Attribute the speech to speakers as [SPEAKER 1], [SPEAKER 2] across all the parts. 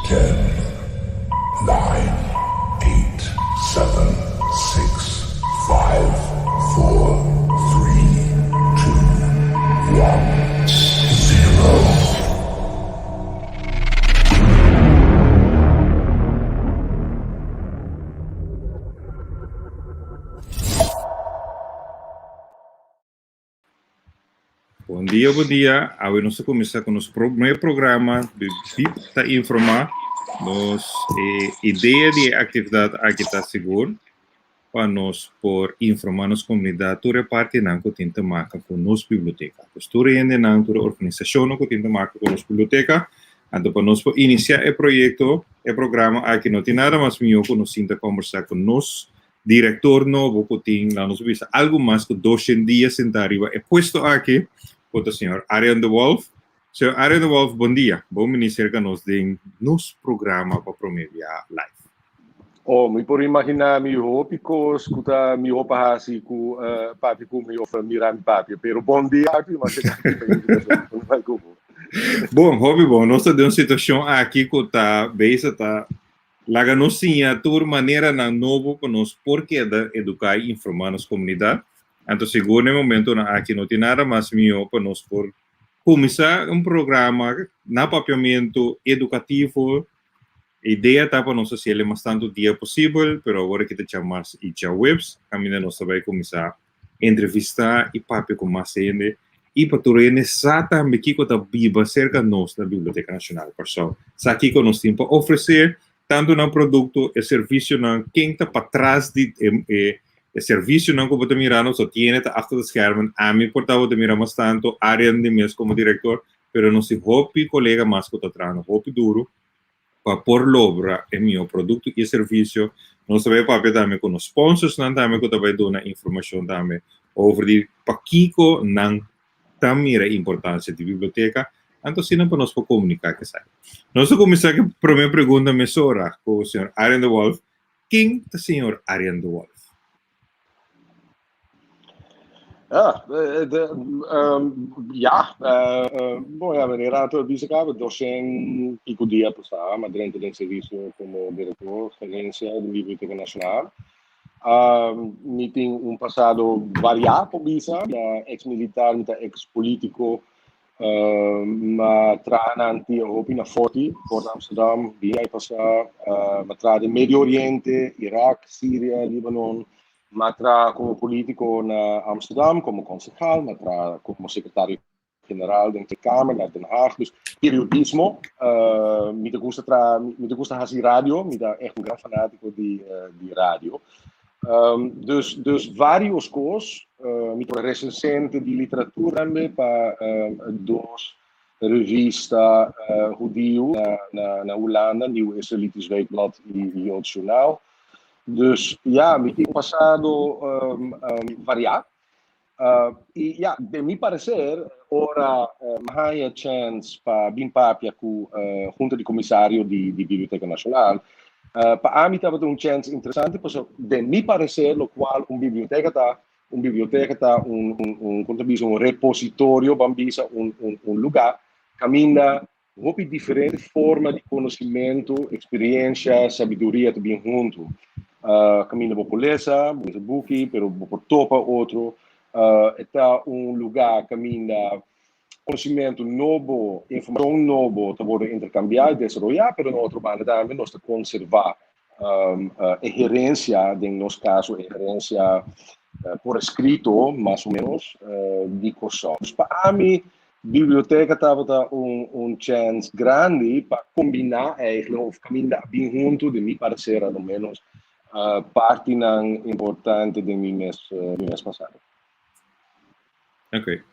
[SPEAKER 1] Ten, nine, eight, seven, six, five, four, three, two, one, zero.
[SPEAKER 2] Bon dia, bon dia. Awe nos ta kuminsá ku nos promé programa di BIP ta informá. Nos e idea di e aktividat aki ta sigur pa nos por informá nos komunidat tur e partinan ku tin te maka ku nos biblioteka. Pues tur hendenan, tur e organisashonnan ku tin te maka ku nos biblioteka. Anto pa nos por inisiá e proyekto, e programa aki no tin nada mas mihó ku nos sinta kombersá ku nos Director nobo cu tin, laat nos bisa, algo mas cu doshen dia senta riba e puesto aki, cu ta señor Arjan de Wolff. Señor Arjan de Wolff, bon dia. Bon bini cerca nos den nos programa pa Prome Bia Live.
[SPEAKER 3] Oh, mi por imagina mi hopi cos cu ta miho pa haci cu papia cu mi of mira mi papia. Pero bon dia, Arthur, masha danki pa e invitacion. Con bai cu bo?
[SPEAKER 2] Bon, hopi bon. Nos ta den un situacion aki cu ta bezig ta Laga nos siña tur maneranan nobo pa nos por keda eduká i informá nos komunidat. Anto sigur na e momentonan aki no tin nada mas mihó pa nos por kuminsá un programa na papiamentu edukativo. E idea ta pa nos hasiel e mas tantu dia posibel, pero awor aki ta djamas i djaweps kaminda nos ta bai kuminsá entrevistá i papia ku mas hende i pa tur hende sa tambe kiko ta biba serka nos na Biblioteka Nashonal Kòrsou. Sa kiko nos tin pa ofresé, tantu nan produkto, e servisionan, ken ta patras di e e e servisionan ku bo ta mira nos a tiene ta achter de schermen. Ami por tabata mira mas tantu Arjen di mes komo direktor, pero nos tin hopi kolega mas ku ta trahando hopi duru pa por logra e mihó produkto i servisio. Nos ta bai papia tambe ku nos sponsorsnan tambe ku ta bai duna informashon tambe over di pakiko nan ta mira e importansia di biblioteka. Anto asina pa nos por komuniká ku esaki. Nos ta kuminsá ku e promé pregunta mesora ku señor Arjen de Wolff. Ken ta señor Arjen de Wolff?
[SPEAKER 3] Ja, de, ja, bon ja, meneer Rato bisa caba docen pico dia pasá, ma drenta den servicio como director gerencia di Biblioteca Nacional. Mi tin un pasado variá por bisa, mi ta ex militar, mi ta ex político, ma traha na Antia hopi na Forti, Fort Amsterdam, bin aña pasá, ma traha den Medio Oriente, Irak, Siria, Libanon, ma traha como político na Amsterdam, como concejal, ma traha como secretario general den Tweede Kamer na Den Haag. Dus periodismo, mi ta gusta traha, mi ta gusta hasi radio, mi ta echt un gran fanatico di di radio. Dus, dus varios cos, mi ta recensente di literatura tambe pa dos revista hudiu na na na Hulanda, Nieuw Israelitisch Weekblad y Joods Journaal. Dus ja, mi tin un pasado variá. Y ja, den mi parecer, ora mi haña chance pa bin papia cu Junta di Comisario di di Biblioteca Nacional, pa ami tabata un chance interesante pasobra den mi parecer locual un biblioteca ta, un biblioteca ta un un un, con ta bisa, un repositorio, ban bisa un un un lugar caminda Hopi diferente forma di conocimentu, experiencia, sabiduria ta bin huntu. Caminda bo por lesa, bo lesa buki, pero bo por topa otro. E ta un lugar caminda conocimentu nobo, informacion nobo ta wordo intercambia y desaroya, pero na otro banda tambe nos ta conserva e herencia, den nos caso e herencia por escrito, mas o menos, di Corsou. Dus pa ami Biblioteca tabata un un chance grandi pa combina eigenlijk of caminda a bin hunto den mi parecer a lo menos partinan importante den mi mes mi mes pasado.
[SPEAKER 2] Ok.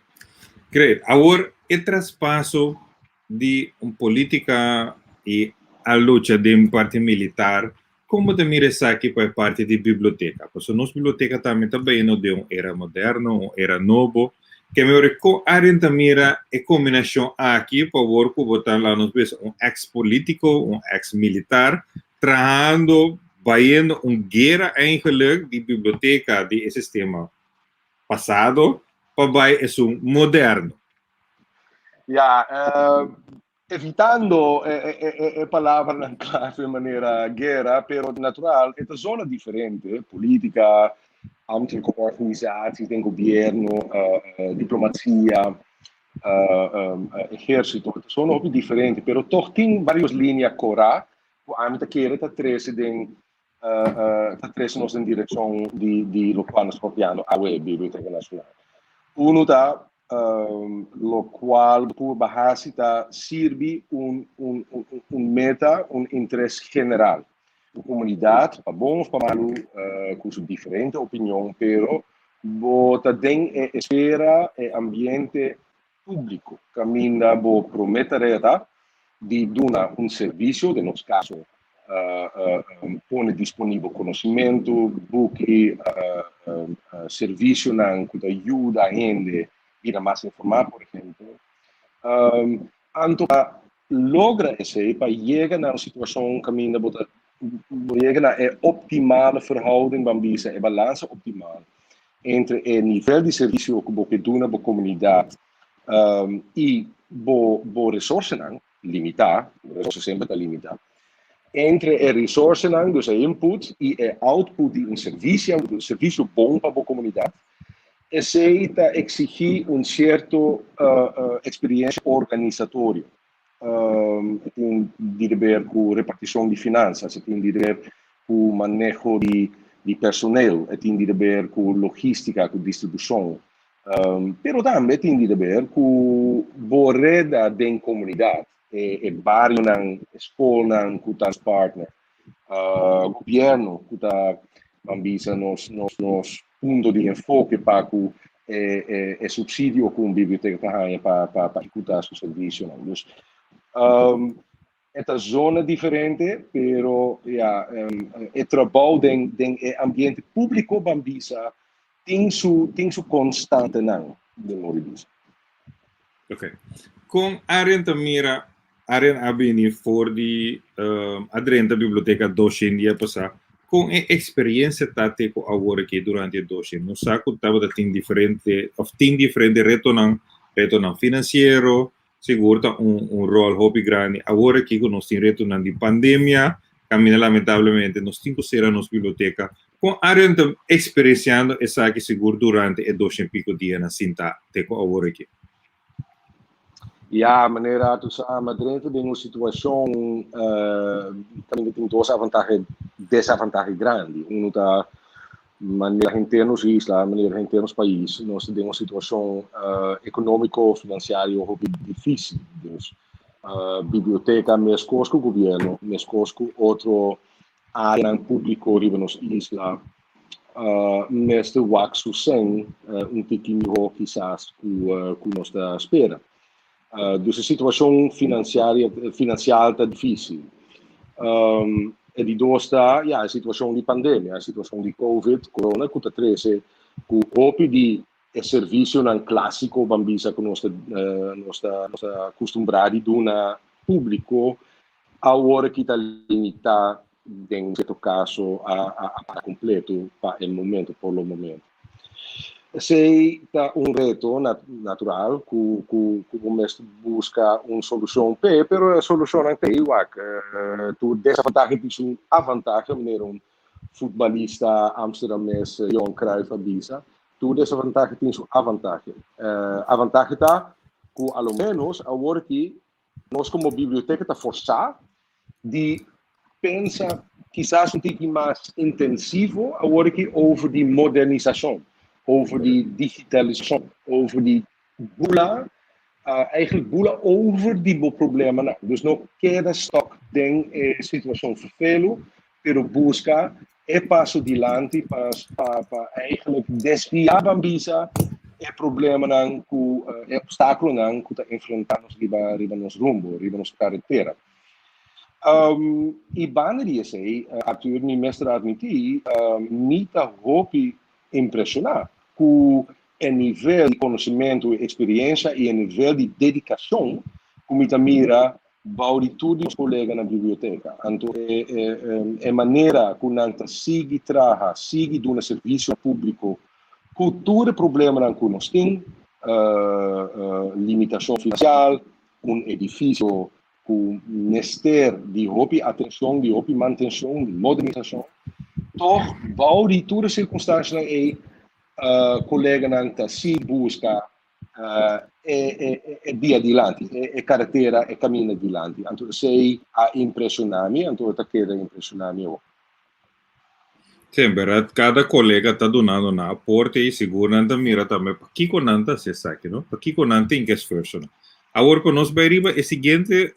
[SPEAKER 2] Great. Awor e traspaso di un politica y a lucha den parti militar, con bo ta mira esaki pa e parti di biblioteca? Pasobra nos biblioteca tambe ta bayendo den un era moderno, un era nobo. Ke mi ora con Arjen ta mira e combinacion aki pa awor cu bo ta, laga nos bisa, un ex politico, un ex militar, trahando, bayendo un guera eigenlijk di biblioteca di e sistema pasado pa bay esun moderno.
[SPEAKER 3] Ja, Evitando e palabranan clave manera guera, pero natural e ta zona diferente, politica, ambtelijke organisaties den gobierno, diplomacia, ehercito, e ta zona hopi diferente, pero toch tin varios linea cora cu ami ta kere ta trece den ta trece nos den direccion di locual nos papiando awe, Biblioteca Nacional. Uno ta locual por baha si ta sirbi un meta, un interes general. Un comunidad, pa bon of pa malo, cu su diferente opinion, pero bo ta den e esfera, e ambiente publico, caminda bo prome tarea ta di duna un servicio, den nos caso, pone disponibel conocimento, buki, servicionan cu ta yuda hende bira mas informa, por ehempel. Anto pa logra esey, pa yega na un situacion caminda bo ta bo yega na e optimale verhouding, ban bisa, e balansa optimal entre e nivel di servicio cu bo ke duna bo comunidad y bo resourcenan limita, resource semper ta limita, entre e resourcenan, dus e input, y e output di un servicio, un servicio bon pa bo comunidad, esey ta exigi un cierto experiencia organisatorio. E tin di deber cu reparticion di finanzas, e tin di deber cu maneho di personeel, e tin di deber cu logistica, cu distribucion, pero tambe e tin di deber cu bo reda den comunidad, e barionan, e scolnan cu ta nos partner, gobierno cu ta, ban bisa, nos punto di enfoke pa cu e subsidio cu un biblioteca ta haña pa ehecuta su servicionan. Dus, e ta zona diferente, pero ya, e trabou den e ambiente publico, ban bisa, tin su constantenan, den mori bisa.
[SPEAKER 2] Ok. Con Arjen ta mira, Arjen a bini for di a drenta biblioteca 200 dia pasa, con e experiencia ta te cu awor aki durante 200? Nos sa cu tabata tin diferente, of tin diferente retonan financiero, sigur ta un rol hopi grandi. Awor aki cu nos tin retonan di pandemia, caminda lamentablemente nos tin cu cera nos biblioteca. Con Arjen ta experienciando esaki sigur durante e 200 pico dia na sinta te cu awor aki?
[SPEAKER 3] Ja, manera tu sa, m'a drenta den un situacion caminda tin dos avantahe, desavantahe grandi. Uno ta manera henter nos isla, manera henter nos pais, nos ta den un situacion economico, financiario hopi dificil. Dus biblioteca mescos cu gobierno, mescos cu otro areanan publico riba nos isla, mester wak su sen un tiki miho kisas cu nos ta spera. Dus e situacion financial ta dificil. E di dos ta, ja, e situacion di pandemia, e situacion di COVID, corona, cu ta trece cu hopi di e servicionan clasico, ban bisa, cu nos ta acostumbra di duna publico, awor aki ta limita den cierto caso a completo pa e momento, por lo momento. Esey ta un reto natural cu bo mester busca un solucion p'e, pero e solucionnan ta igual. Tur desavantahe tin su avantahe, manera un futbolista amsterdames, Johan Cruijff, a bisa. Tur desavantahe tin su avantahe. Avantahe ta cu a lo menos awor aki nos como biblioteca ta forsa di pensa kisas un tiki mas intensivo awor aki over di modernisacion, over di digitalisacion, over di bula, eigenlijk bula over di bo problemanan. Dus no keda stuck den e situacion vervelu, pero busca e paso dilanti pa eigenlijk desvia, ban bisa, e problemanan cu e obstaculonan cu ta enfrenta nos riba nos rumbo, riba nos caretera. Y banda di esey, Arthur, mi mester admiti, mi ta hopi impresiona cu e nivel di conocimento y experiencia y e nivel di dedicacion cu mi ta mira bou di tur di colega na biblioteca. Anto e manera cu nan ta sigui traha, sigui duna servicio publico cu tur e problemanan cu nos tin, limitacion financial, un edificio ku mester di hopi atenshon, di hopi mantenshon, di modernisashon. Tòg, bou di tur e sirkunstanshanan ei, koleganan ta si buska e dia dilanti, e karetera, e kaminda dilanti. Anto esei a impreshoná mi, anto e ta keda impreshoná mi awor.
[SPEAKER 2] Sí, en berdad, cada colega ta dunando nan aporte y sigur nan ta mira tambe pakico nan ta haci esaki, no? Pakico nan tin ke esfuerzonan. Awor pa nos bay riba e siguiente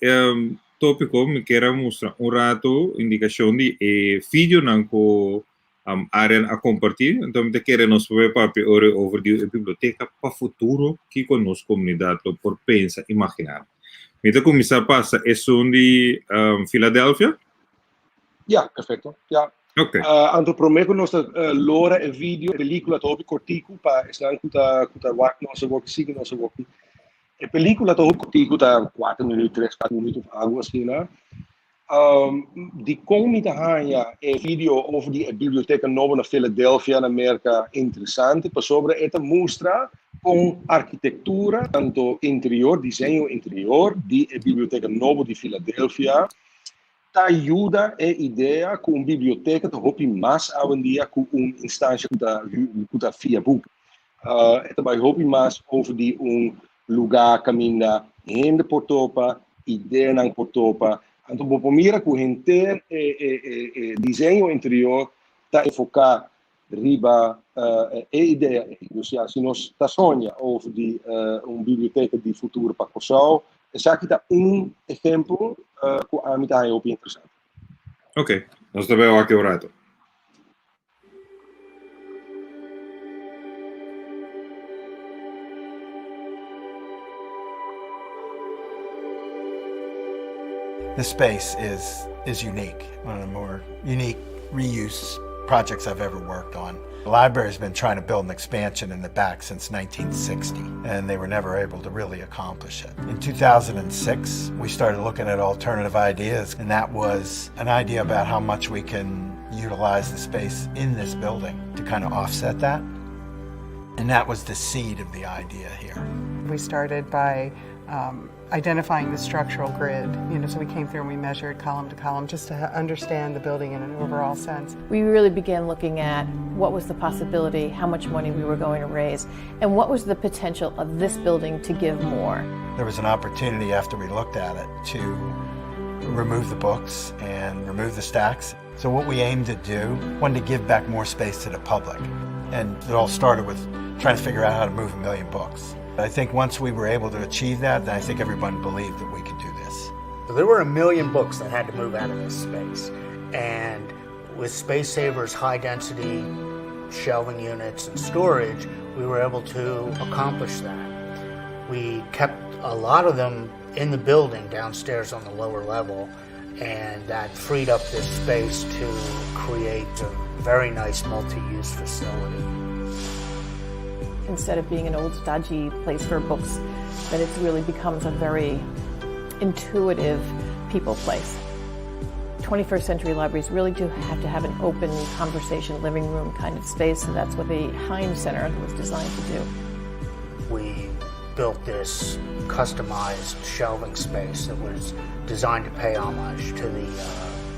[SPEAKER 2] topico, mi kier a mustra un rato indicacion di e videonan cu Arjen a comparti. Enton mi ta kere nos por bay papia ora over di e biblioteca pa futuro, kico nos comunidad lo por pensa, imagina. Mi ta cuminsa pasa esun di Philadelphia.
[SPEAKER 3] Ja, perfecto. Ja.
[SPEAKER 2] Ok.
[SPEAKER 3] Anto promé ku nos ta lora e video, e pelíkula ta hopi kortiku pa esnan ku ta ku ta wak nos awor, ku sigui nos awor. E pelíkula ta hopi kortiku, ta kuater minüt, tres, kuater minüt òf algu asina. Dikon mi ta haña e video over di e biblioteka nobo na Philadelphia na Merka interesante? Pasobra e ta mustra kon arkitektura, tanto interior, diseño interior di e biblioteka nobo di Philadelphia Ta yuda e idea ku un biblioteka ta hopi mas awendia ku un instansha ku ta ku ta fia buki. E ta bai hopi mas over di un lugá kaminda hende por topa, ideanan por topa. Anto bo por mira ku henter e e e diseño interior ta enfoká riba e idea ei. Dus ya, si nos ta soña over di un biblioteka di futuro pa Kòrsou, esaki ta un ehempel ku ami ta haña hopi interesante.
[SPEAKER 2] Ok, nos ta bai wak e un rato.
[SPEAKER 4] This space is is unique, one of the more unique reuse projects I've ever worked on. The library has been trying to build an expansion in the back since 1960, and they were never able to really accomplish it. In 2006, we started looking at alternative ideas, and that was an idea about how much we can utilize the space in this building to kind of offset that. And that was the seed of the idea here.
[SPEAKER 5] We started by um, identifying the structural grid. You know, so we came through and we measured column to column just to understand the building in an overall sense.
[SPEAKER 6] We really began looking at what was the possibility, how much money we were going to raise, and what was the potential of this building to give more.
[SPEAKER 4] There was an opportunity after we looked at it to remove the books and remove the stacks. So what we aimed to do, wanted to give back more space to the public. And it all started with trying to figure out how to move a million books. I think once we were able to achieve that, then I think everyone believed that we could do this.
[SPEAKER 7] So there were a million books that had to move out of this space. And with Spacesaver's high density shelving units and storage, we were able to accomplish that. We kept a lot of them in the building downstairs on the lower level, and that freed up this space to create a very nice multi-use facility.
[SPEAKER 6] Instead of being an old stodgy place for books, that it really becomes a very intuitive people place. 21st century libraries really do have to have an open conversation living room kind of space, and that's what the Heinz Center was designed to do.
[SPEAKER 7] We built this customized shelving space that was designed to pay homage to the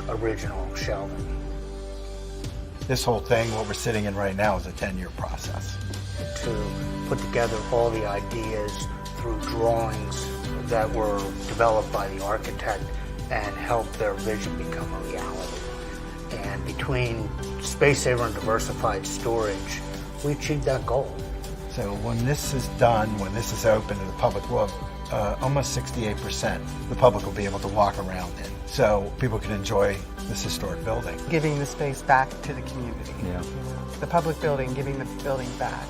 [SPEAKER 7] uh, original shelving.
[SPEAKER 4] This whole thing, what we're sitting in right now, is a 10 year process.
[SPEAKER 7] To put together all the ideas through drawings that were developed by the architect and help their vision become a reality. And between Space Saver and diversified storage, we achieved that goal.
[SPEAKER 4] So when this is done, when this is open to the public, we'll have uh, almost 68% the public will be able to walk around in. So people can enjoy this historic building.
[SPEAKER 5] Giving the space back to the community.
[SPEAKER 4] Yeah.
[SPEAKER 5] The public building, giving the building back.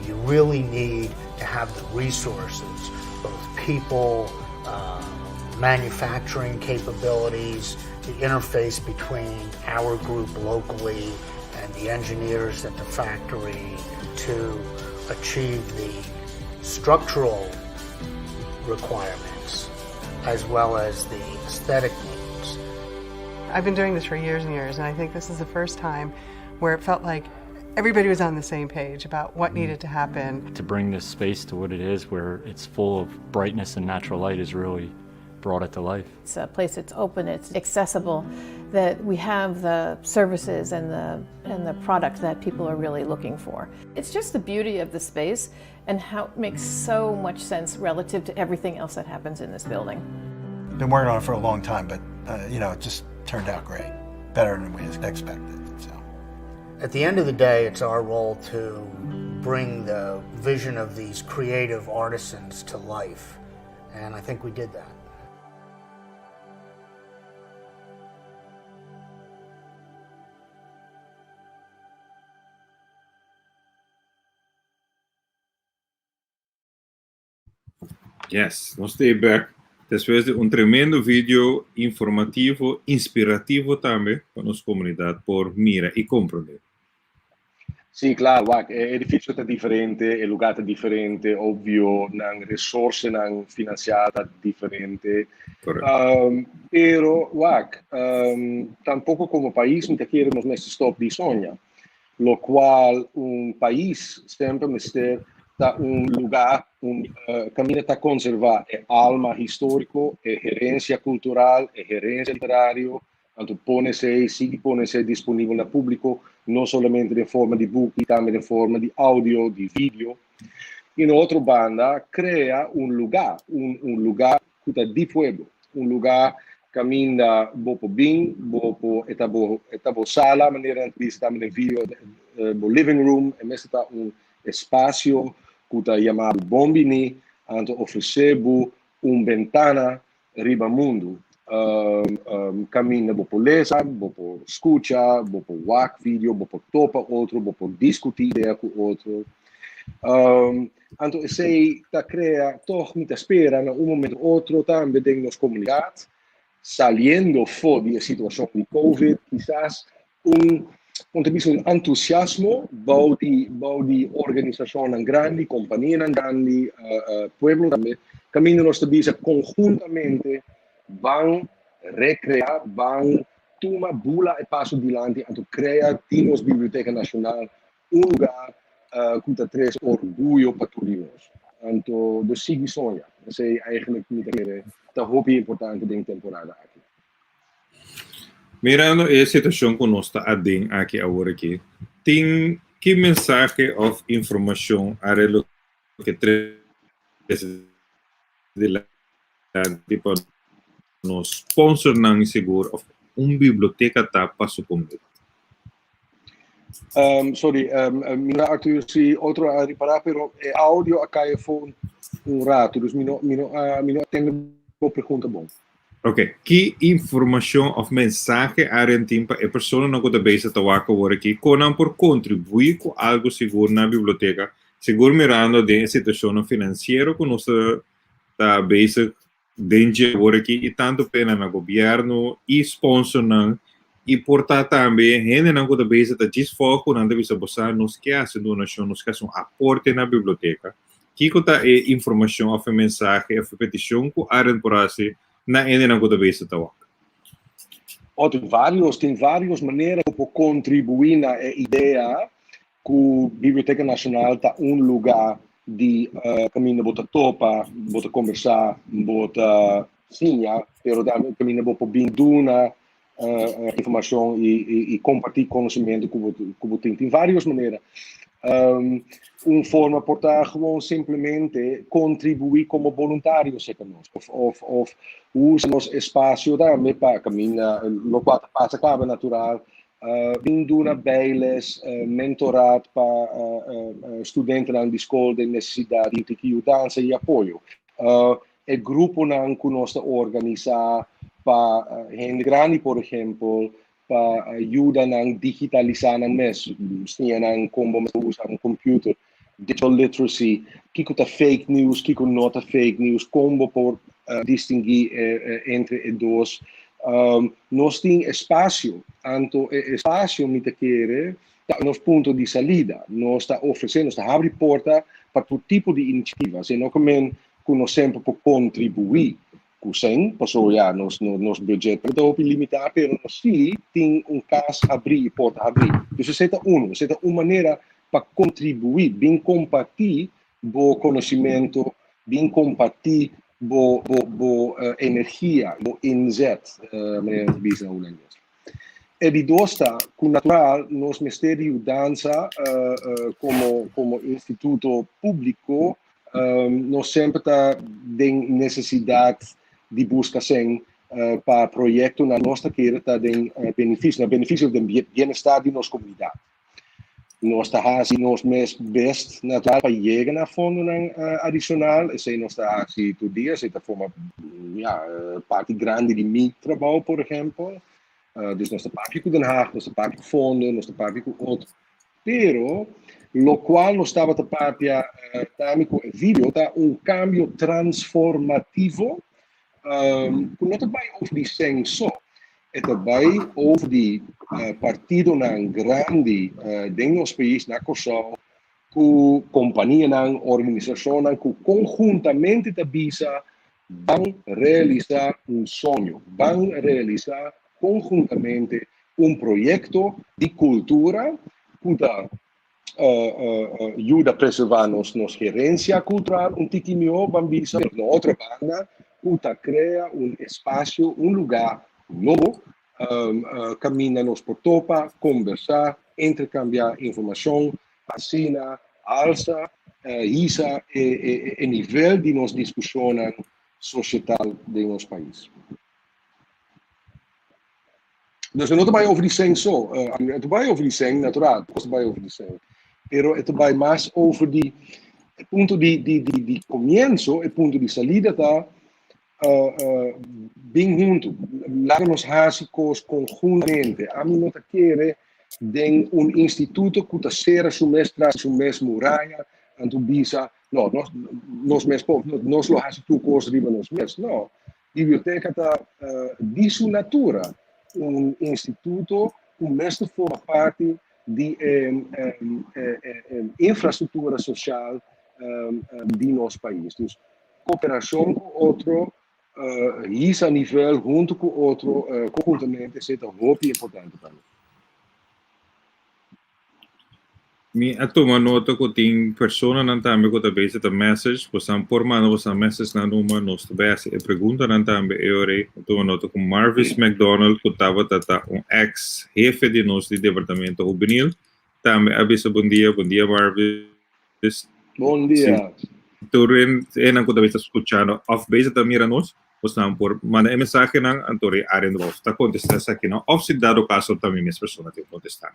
[SPEAKER 7] You really need to have the resources, both people, uh, manufacturing capabilities, the interface between our group locally and the engineers at the factory to achieve the structural requirements as well as the aesthetic needs.
[SPEAKER 5] I've been doing this for years and years, and I think this is the first time where it felt like everybody was on the same page about what needed to happen.
[SPEAKER 8] To bring this space to what it is, where it's full of brightness and natural light, is really brought it to life.
[SPEAKER 6] It's a place that's open, it's accessible, that we have the services and the, and the product that people are really looking for. It's just the beauty of the space and how it makes so much sense relative to everything else that happens in this building.
[SPEAKER 4] Been working on it for a long time, but it just turned out great, better than we expected. So.
[SPEAKER 7] At the end of the day, it's our role to bring the vision of these creative artisans to life, and I think we did that.
[SPEAKER 2] Yes, nos ta back despues di un tremendo video informativo, inspirativo tambe pa nos komunidat por mira i komprondé.
[SPEAKER 3] Sí, klaro, wak, e edifisio ta diferente, e lugá ta diferente, obvio, nan resorsenan finansial ta diferente. Pero, wak, tampoko komo pais mi ta kere nos mester stòp di soña. Lokual un pais semper mester ta un lugá, un kaminda ta konservá e alma históriko, e herensia kultural, e herensia literario, anto pone esei, sigui pone esei disponibel na públiko, no solamente den forma di buki, tambe den forma di audio, di video. I na otro banda, krea un lugá, un un lugá ku ta di pueblo, un lugá kaminda bo por bin, bo por e ta bo e ta bo sala, manera nan ta bisa tambe den video, bo living room, e mester ta un espasio ku ta yama bo bon bini, anto ofresé bo un bentana riba mundu, kaminda bo por lesa, bo por skucha, bo por wak video, bo por topa otro, bo por diskutí idea ku otro. Anto esei ta krea tòg mi ta spera na un momento otro tambe den nos komunidat, saliendo for di e situashon di Covid, kisas un un ta bisa un entusiasmo bou di bou di organisashonnan grandi, kompanianan grandi, pueblo tambe, kaminda nos ta bisa konhuntamente ban rekreá, ban tuma bula e paso dilanti anto krea di nos Biblioteka Nashonal un lugá ku ta trese orguyo pa tur di nos. Anto dus sigui soña. Esei eigenlijk mi ta kere ta hopi importante den temporada aki.
[SPEAKER 2] Mirando e situashon ku nos ta aden aki awor aki, tin ki mensahe òf informashon are loke trese dilanti pa nos sponsornan sigur òf un biblioteka ta pa su komunidat?
[SPEAKER 3] Sorry, mi no Arthur si otro a ripará, pero e audio a kai afó un ratu, dus mi no, mi no a, mi no a tende bo pregunta bon.
[SPEAKER 2] Ok, ki informashon òf mensahe Arjen tin pa e personanan ku ta bezig ta wak awor aki, kon nan por kontribuí ku algu sigur na biblioteka, sigur mirando den e situashonnan finansiero ku nos ta ta bezig den dje awor aki i tantu pena na gobièrnu i sponsornan i por ta tambe hendenan ku ta bezig ta djis fòg ku nan ta bisa bo sa nos ke hasi donashon, nos ke hasi un aporte na biblioteka. Kiko ta e informashon òf e mensahe òf e petishon ku Arend por hasi na hendenan ku ta bezig ta wak?
[SPEAKER 3] Oh, tin vários, tin vários manera ku por kontribuí na e idea ku Biblioteka Nashonal ta un lugá di kaminda bo ta topa, bo ta kombersá, bo ta siña, pero tambe kaminda bo por bin duna informashon i kompartí konosementu ku bo tin. Tin vários manera. Un forma por ta gewoon simplemente kontribuí komo boluntario serka nos òf òf usa nos espasio tambe pa kaminda lokual ta pasa kaba natural bin duna bijles, mentorat pa studentenan di skol den nesesidat di tiki yudansa i apoyo. E gruponan ku nos ta organisá pa hende grandi, por ehempel, pa yuda nan digitalisá nan mes, siña nan kon bo mester usa un computer, digital literacy, kiko ta fake news, kiko no ta fake news, kon bo por distinguí entre e dos. Nos tin espasio, anto e espasio mi ta kere ta nos punto di salida. Nos ta ofresé, nos ta habri porta pa tur tipo di inisiativa. Si no ke men ku nos semper por kontribuí ku sèn, pasobra ya nos nos budget ta hopi limitá, pero nos sí tin un kas habrí i porta habrí. Dus esei ta unu, esei ta un manera pa kontribuí, bin kompartí bo konosimentu, bin kompartí. bo bo bo energia, bo inzet, manera nan ta bisa na hulandes. E di dos ta ku natural nos mester di yudansa komo komo instituto públiko, nos semper ta den nesesidat di buska sèn pa proyektonan nos ta kere ta den benefisio, na benefisio den bienestar di nos komunidat. Nos ta hasi nos mes best natural pa yega na fondonan adishonal, esei nos ta hasi tur dia, esei ta forma ya parti grandi di mi trabou por ehempel. Dus nos ta papia ku Den Haag, nos ta papia ku fondo, nos ta papia ku otro. Pero lokual nos tabata papia tambe ku e video ta un kambio transformativo ku no ta bai over di sèn so, e ta bai over di partidonan grandi den nos pais na Kòrsou ku kompanianan, organisashonnan ku konhuntamente ta bisa ban realisá un soño, ban realisá konhuntamente un proyekto di kultura ku ta yuda preservá nos nos herensia kultural un tiki mihó, ban bisa, pero na otro banda ku ta krea un espasio, un lugá nobo kaminda nos por topa, kombersá, interkambiá informashon, asina alsa, hisa e nivel di nos diskushonnan sosietal den nos pais. Dus e no ta bai over di sèn so. E ta bai over di sèn, natural, kos ta bai over di sèn. Pero e ta bai mas over di e punto di di di di komienso, e punto di salida ta bin huntu, laga nos hasi kos konhuntamente. Ami no ta kere den un instituto ku ta sera su mes tras su mes muraya anto bisa, no, nos nos mes por, nos lo hasi tur kos riba nos mes. No, Biblioteka ta di su natura un instituto ku mester forma parti di e infrastruktura sosial di nos pais. Dus koperashon ku otro, hisa nivel huntu ku otro konhuntamente, esei ta hopi importante pa mi.
[SPEAKER 2] Mi a tuma nota ku tin personanan tambe ku ta bezig ta message, bosan por manda bosan message nan numa, nos ta bai hasi e preguntanan tambe e ora ei. Mi tuma nota ku Marvis McDonald ku tabata ta un ex hefe di nos di departamento hubenil tambe a bisa bon dia, bon dia Marvis.
[SPEAKER 3] Bon dia.
[SPEAKER 2] Si tur hendenan ku ta bezig ta skuchando òf bezig ta mira nos, bosnan por manda e mensahenan anto e área nos ta kontestá esakinan òf si dado kaso ta mi mes persona tin kontestá.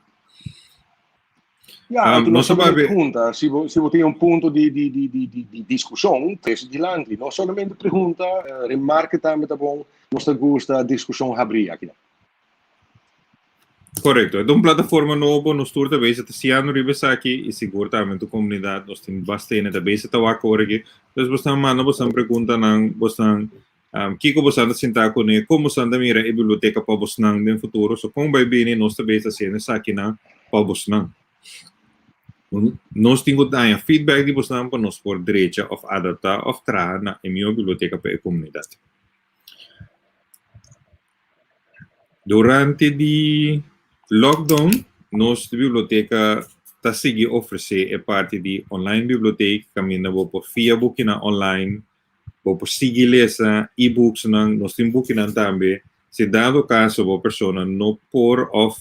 [SPEAKER 3] Ja, um, no solamente pregunta, si bo, si bo tin un punto di, di, di, di, di, di discussión, trece dilanti. No solamente pregunta, uh, remarke tambe ta bon, nos ta gusta discussión habrí aki.
[SPEAKER 2] Correcto. É un plataforma nobo, nos tur ta bezig ta siando riba esaki y sigur tambe tu comunidad nos tin bastene ta bezig ta wak ora aki. Entonces bosnan manda bosnan preguntanan, bosnan um, kiko bosnan ta sinta kuné, kon bosnan ta mira e biblioteka pa bosnan den futuro. So kon bai bini nos ta bezig hasiendo esakinan pa bosnan. Nos tin ku daña feedback di bosnan pa nos por drecha of adapta of traha na e mihó biblioteka pa e komunidat. Durante di lockdown nos biblioteka ta sigui ofresé e parti di online bibliotek kaminda bo por fia bukinan online, bo por sigui lesa e-booksnan, nos tin bukinan tambe. Si dado kaso bo persona no por òf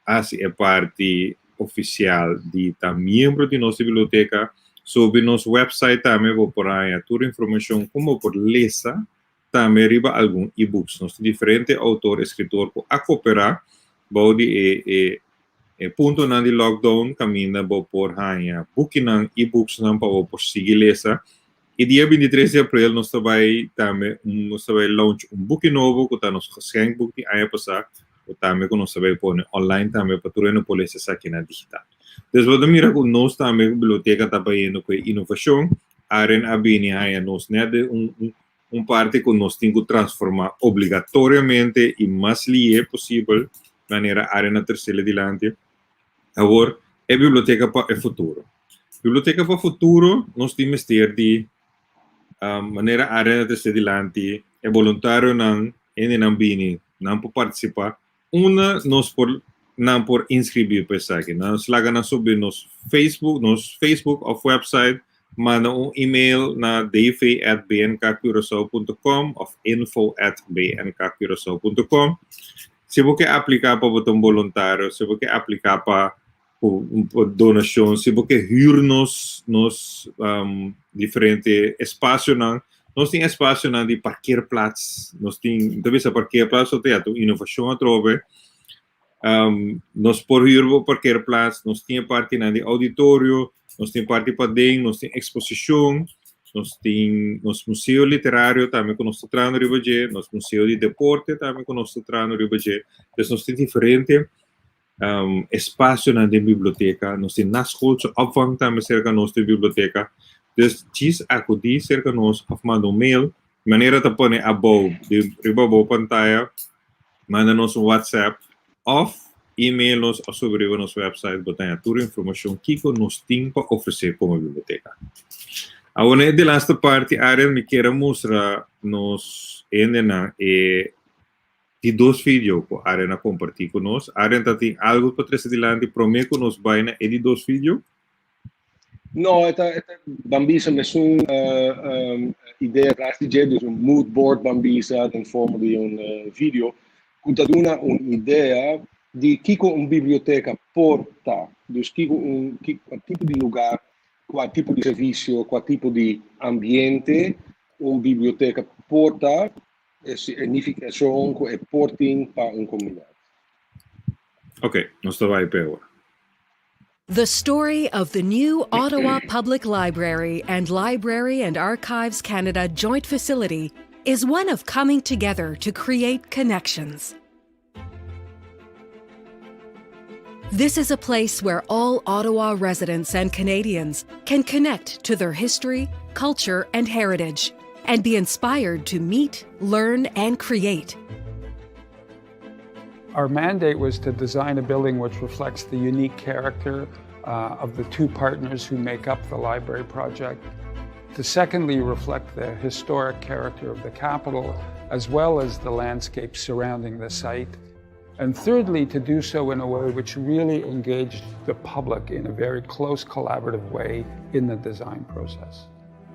[SPEAKER 2] hasi e parti ofisial di ta miembro di nos biblioteka, subi nos website tambe bo por haña tur informashon kon bo por lesa tambe riba algun e-books. Nos tin diferente outor, eskritor ku a koperá bou di e e e puntonan di lockdown kaminda bo por haña bukinan, e-booksnan pa bo por sigui lesa. E dia bintitres di aprel nos ta bai tambe nos ta bai launch un buki nobo ku ta nos geschenkboek di aña pasá ku tambe ku nos ta bai pone online tambe pa tur hende por lesa esakinan digital. Des bo ta mira ku nos tambe ku biblioteka ta bayendo ku e inovashon, Aren a bini haña nos nèt den un un un parti ku nos tin ku transformá obligatoriamente i mas lihe posibel manera Aren a tersele dilanti. Awor e biblioteka pa e futuro. Biblioteka pa futuro nos tin mester di manera Arena ta esté dilanti e boluntarionan hendenan bini nan por partisipá unda nos por nan por inskribí pa esaki. Nos laga nan subi nos Facebook nos Facebook òf website. Manda un email na dv@bnkcuracao.com òf info@bnkcuracao.com. Si bo ke apliká pa bo ta un boluntario, si bo ke apliká pa donashon, si bo ke hür nos nos diferente espasionan, nos tin espasionan di parkeerplaats, nos tin, mi ta bisa parkeerplaats pasobra ya ta un inovashon atrobe. Nos por huur bo parkeerplaats, nos tin e partinan di auditorio, nos tin parti paden, nos tin exposicion, nos tin nos museo literario tambe cu nos ta trahando riba dje, nos museo di deporte tambe cu nos ta trahando riba dje. Dus nos tin diferente espacionan den biblioteca, nos tin naschoolse opvang tambe cerca nos den biblioteca. Dus djis acudi cerca nos of manda un mail, manera ta pone abou riba bo pantaya. Manda nos un WhatsApp òf email nos òf subi riba nos website bo ta haña tur informashon kiko nos tin pa ofresé komo biblioteka. Awor na e delaste parti Ariel mi kier a mustra nos hendenan e di dos video ku Ariel a kompartí ku nos. Ariel ta tin algu pa trese dilanti promé ku nos bai na e di dos video?
[SPEAKER 3] No, e ta, e ta ban bisa mesun idea tras di dje, dus un mood board ban bisa den forma di un video ku ta duna un idea di kiko un biblioteka por ta. Dus kiko un, kua tipo di lugar, kua tipo di servisio, kua tipo di ambiente un biblioteka por ta, e signifikashon ku e por tin pa un komunidat.
[SPEAKER 2] Oké, nos ta bai p'e awor.
[SPEAKER 8] The story of the new Ottawa Public Library and Library and Archives Canada joint facility is one of coming together to create connections. This is a place where all Ottawa residents and Canadians can connect to their history, culture, and heritage, and be inspired to meet, learn, and create.
[SPEAKER 9] Our mandate was to design a building which reflects the unique character uh, of the two partners who make up the library project, to secondly reflect the historic character of the capital as well as the landscape surrounding the site, and thirdly, to do so in a way which really engaged the public in a very close collaborative way in the design process.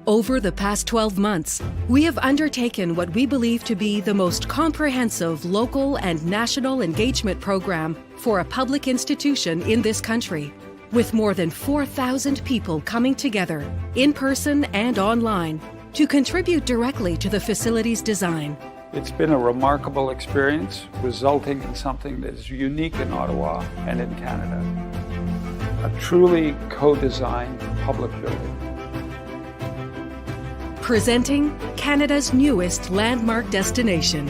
[SPEAKER 8] Over the past 12 months, we have undertaken what we believe to be the most comprehensive local and national engagement program for a public institution in this country, with more than 4,000 people coming together, in person and online, to contribute directly to the facility's design.
[SPEAKER 9] It's been a remarkable experience, resulting in something that is unique in Ottawa and in Canada. A truly co-designed public building.
[SPEAKER 8] Presenting Canada's newest landmark destination.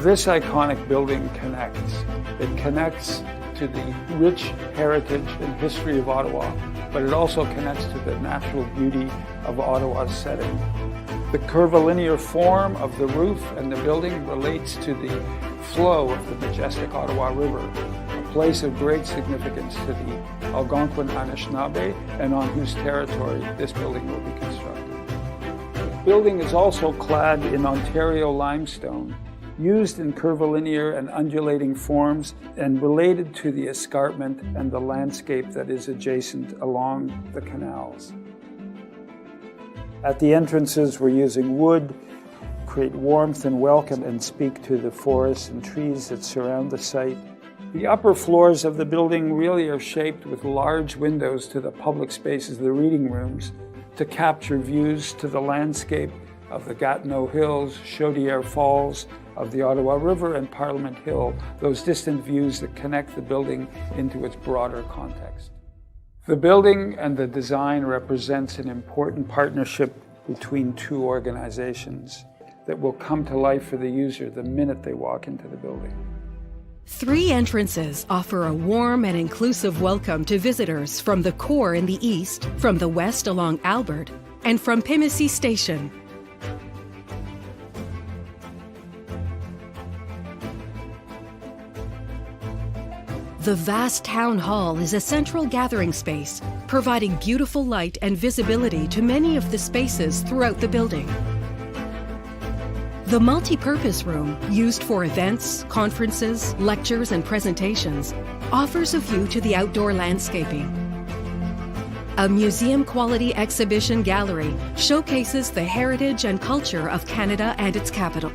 [SPEAKER 9] This iconic building connects. It connects to the rich heritage and history of Ottawa, but it also connects to the natural beauty of Ottawa's setting. The curvilinear form of the roof and the building relates to the flow of the majestic Ottawa River, a place of great significance to the Algonquin Anishinaabe and on whose territory this building will be constructed. The building is also clad in Ontario limestone, used in curvilinear and undulating forms and related to the escarpment and the landscape that is adjacent along the canals. At the entrances, we're using wood, create warmth and welcome and speak to the forests and trees that surround the site. The upper floors of the building really are shaped with large windows to the public spaces, the reading rooms, to capture views to the landscape of the Gatineau Hills, Chaudière Falls, of the Ottawa River and Parliament Hill, those distant views that connect the building into its broader context. The building and the design represents an important partnership between two organizations that will come to life for the user the minute they walk into the building.
[SPEAKER 8] Three entrances offer a warm and inclusive welcome to visitors from the core in the east, from the west along Albert, and from Pimisi Station. The vast town hall is a central gathering space, providing beautiful light and visibility to many of the spaces throughout the building. The multi-purpose room, used for events, conferences, lectures, and presentations, offers a view to the outdoor landscaping. A museum quality exhibition gallery showcases the heritage and culture of Canada and its capital.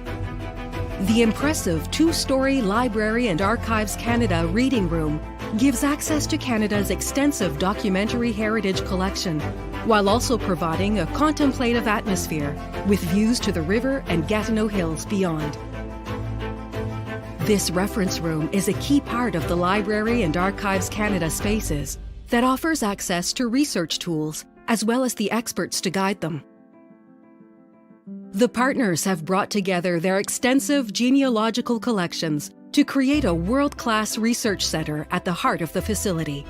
[SPEAKER 8] The impressive two story Library and Archives Canada reading room gives access to Canada's extensive documentary heritage collection, while also providing a contemplative atmosphere with views to the river and Gatineau Hills beyond. This reference room is a key part of the Library and Archives Canada spaces that offers access to research tools as well as the experts to guide them. The partners have brought together their extensive genealogical collections to create a world class research center at the heart of the facility.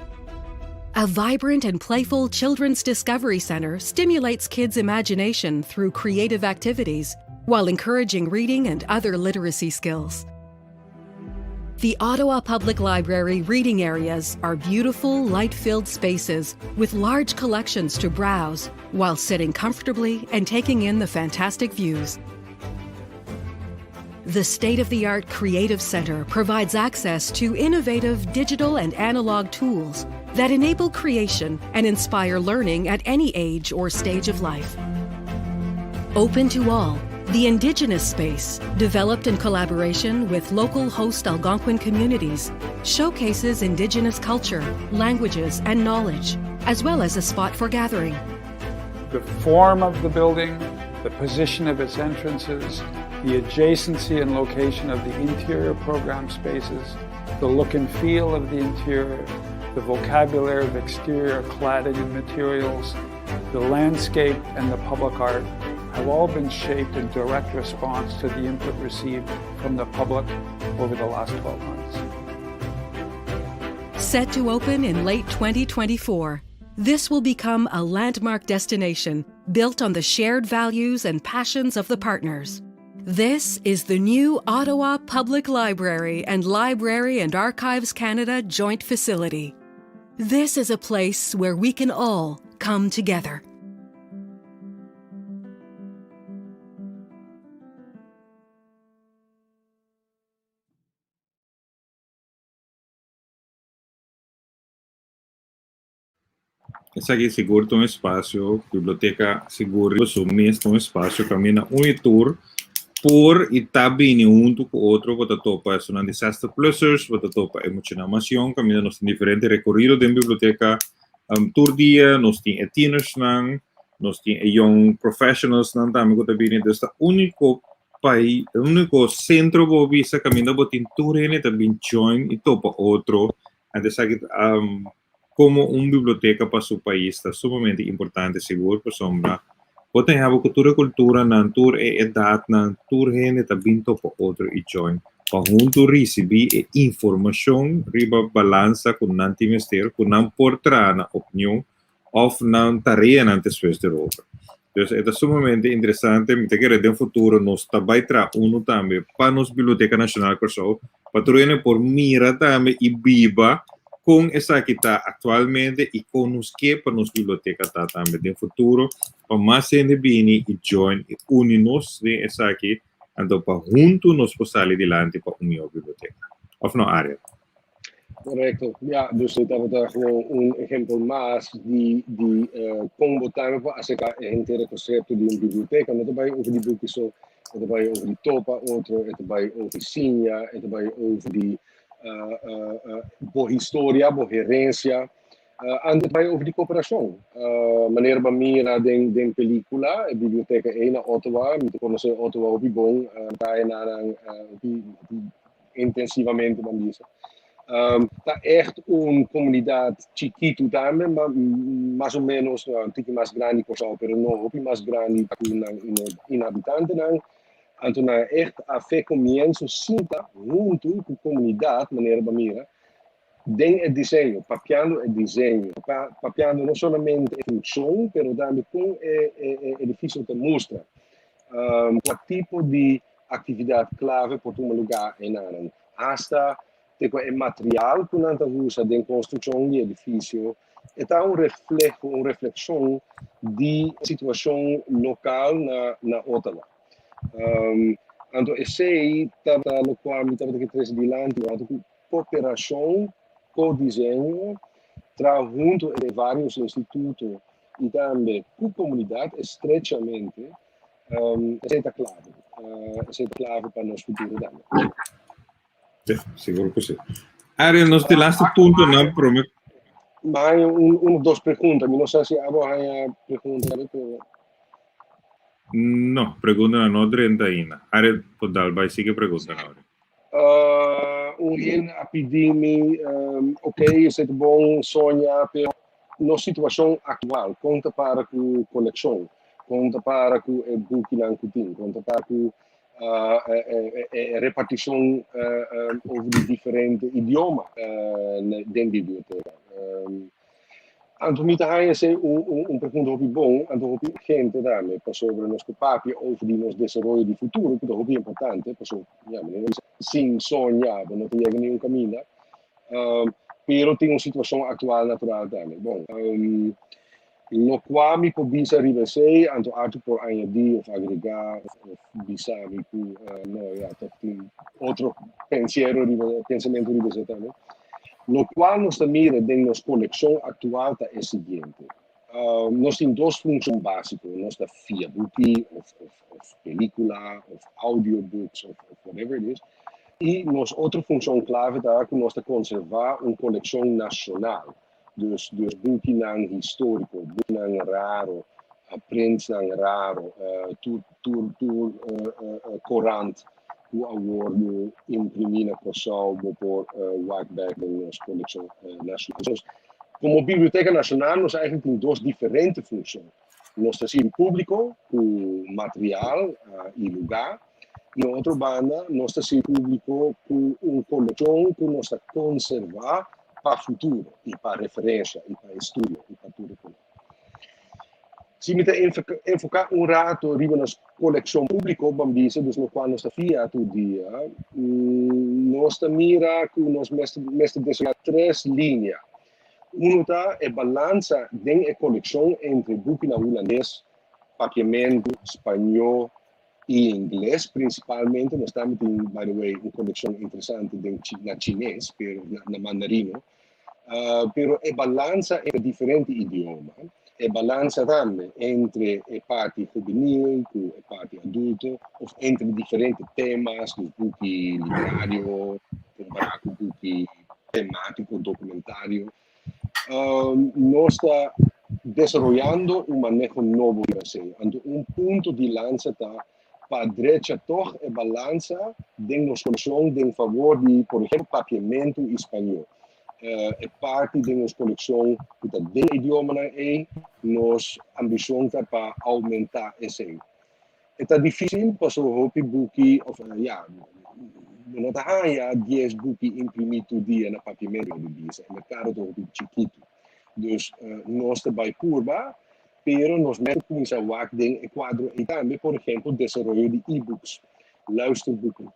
[SPEAKER 8] A vibrant and playful Children's Discovery Center stimulates kids' imagination through creative activities while encouraging reading and other literacy skills. The Ottawa Public Library reading areas are beautiful, light filled spaces with large collections to browse while sitting comfortably and taking in the fantastic views. The state of the art Creative Center provides access to innovative digital and analog tools that enable creation and inspire learning at any age or stage of life. Open to all, the Indigenous space, developed in collaboration with local host Algonquin communities, showcases Indigenous culture, languages, and knowledge, as well as a spot for gathering.
[SPEAKER 9] The form of the building, the position of its entrances, the adjacency and location of the interior program spaces, the look and feel of the interior, the vocabulary of exterior cladding and materials, the landscape and the public art have all been shaped in direct response to the input received from the public over the last 12 months.
[SPEAKER 8] Set to open in late 2024, this will become a landmark destination built on the shared values and passions of the partners. This is the new Ottawa Public Library and Library and Archives Canada joint facility. This is a place where we can all come together.
[SPEAKER 2] Esaki sigur ta un espasio, biblioteka sigur riba su mes ta un espasio kaminda un i tur por i ta bini huntu ku otro. Bo ta topa esunnan di 60 plussers, bo ta topa e muchanan mas yòn kaminda nos tin diferente rekorido den biblioteka tur dia, nos tin e tienersnan, nos tin e young professionalsnan tambe ku ta bini. Dus ta úniko pai, úniko sentro bo bisa kaminda bo tin tur hende ta bin join i topa otro. Anto esaki komo un biblioteka pa su pais ta sumamente importante sigur pasobra bo ta haba ku tur e kulturanan, tur e edatnan, tur hende ta bin topa otro i join pa huntu risibí e informashon riba balansa ku nan tin mester, ku nan por traha nan opinion òf nan tareanan despues derover. Dus e ta sumamente interesante, mi ta kere den futuro nos ta bai traha unu tambe pa nos Biblioteka Nashonal Kòrsou, pa tur hende por mira tambe i biba kon esaki ta aktualmente i kon nos ke pa nos biblioteka ta tambe den futuro, pa mas hende bini i join i uni nos den esaki, anto pa huntu nos por sali dilanti pa un mihó biblioteka. Òf no, Ariel?
[SPEAKER 3] Correcto. Ja, dus e tabata gewoon un ehempel mas di di uh, kon bo tambe por acerca e henter concepto di un biblioteca. No ta bai over di buki so, e ta bai over di topa otro, e ta bai over di siña, e ta bai over di uh, uh, uh, bo historia, bo herencia. Uh, anto bai over di cooperacion. Manera ba mira den den película, e biblioteca ei na Ottawa, mi ta conoce Ottawa hopi bon, uh, na nan uh, hopi, hopi intensivamente ban bisa. Ta echt un comunidad chikitu tambe, ma mas o menos un tiki mas grandi Kòrsou, pero no hopi mas grandi ku nan inhabitantenan. Anto nan echt a fe comienso sinta huntu ku comunidad, manera bo mira, den e diseño, papiando e diseño, papiando no solamente e funcion, pero tambe kon e e edificio ta mustra. Kua tipo di aktividat klave por tuma lugá enanan. Asta te ku e material ku nan ta usa den konstrukshon di edifisio e ta un refleho, un reflekshon di situashon lokal na na Ottawa. Anto esei tabata lokual mi tabata ke trese dilanti, anto ku koperashon, ko-diseño. Traha hunto entre varios instituto y tambe cu comunidad estrechamente, esey ta clave. Esey ta clave pa nos futuro tambe.
[SPEAKER 2] Sí, sigur cu sí. Ariel, nos di laatste puntonan prome.
[SPEAKER 3] Mi haña un, un of dos pregunta. Mi no sa si abo haña pregunta, pero.
[SPEAKER 2] No, preguntanan no drenta ainda. Ariel, por dal bai sigui preguntanan ahora.
[SPEAKER 3] Un hende a pidi mi, ok, esei ta bon soña, pero nos situashon aktual, kon ta para ku kolekshon? Kon ta para ku e bukinan ku tin? Kon ta para ku e repartishon over di diferente idioma den biblioteka? Anto mi ta haña esei un pregunta hopi bon, anto hopi urgente tambe, pasobra nos por papia over di nos desaroyo di futuro, ku ta hopi importante, pasobra, ya, manera bisa, sin soña bo no ta yega ningun kaminda, pero tin un situashon aktual natural tambe. Bon, lokua mi por bisa riba esei, anto Arthur por añadí òf agregá òf bisa mi ku no, ya, tòg tin otro pensiero riba, pensamentu riba esei tambe. Locual nos ta mira den nos coleccion actual ta e siguiente. Nos tin dos funcion basico, nos ta fia buki of of pelicula of audiobooks of whatever it is, y nos otro funcion clave ta cu nos ta conserva un coleccion nacional, dus dus bukinan historico, bukinan raro, printsnan raro, tur tur tur corant ku a wordu imprimí na Kòrsou bo por wak bèk den nos kolekshon nashonal. Nos, komo Biblioteka Nashonal nos eigentlik tin dos diferente funshon. Nos ta sirbi públiko ku material i lugá i na otro banda nos ta sirbi públiko ku un kolekshon ku nos ta konservá pa futuro i pa referensha i pa estudio i pa tur e kos. Si mi ta enfoká un rato riba nos kolekshon públiko, ban bisa, dus lokual nos ta fia tur dia, nos ta mira ku nos mester mester desaroyá tres linia. Unu ta e balansa den e kolekshon entre bukinan hulandes, papiamentu, spañó i ingles prinsipalmente. Nos tambe tin, by the way, un kolekshon interesante den na chines, pero na mandarino. Pero e balansa entre diferente idioma, e balansa tambe entre e parti hubenil ku e parti adulto, of entre diferente temas, dus buki literario kompará ku buki temátiko, dokumentario. Nos ta desaroyando un maneho nobo riba esei. Anto un punto di lansa ta pa drecha tog e balansa den nos kolekshon den favor di, por ehempel, papiamentu i spañó. E parti den nos kolekshon ku ta den e idiomanan ei, nos ambishon ta pa oumentá esei. E ta difísil pasobra hopi buki òf ya, bo no ta haña dies buki imprimí tur dia na papiamentu, di bisa, e merkado ta hopi chikitu. Dus nos ta bai purba. Pero nos mester cuminsa wak den e cuadro ey tambe, por ejemplo, desaroyo di e-books, luisterboeken,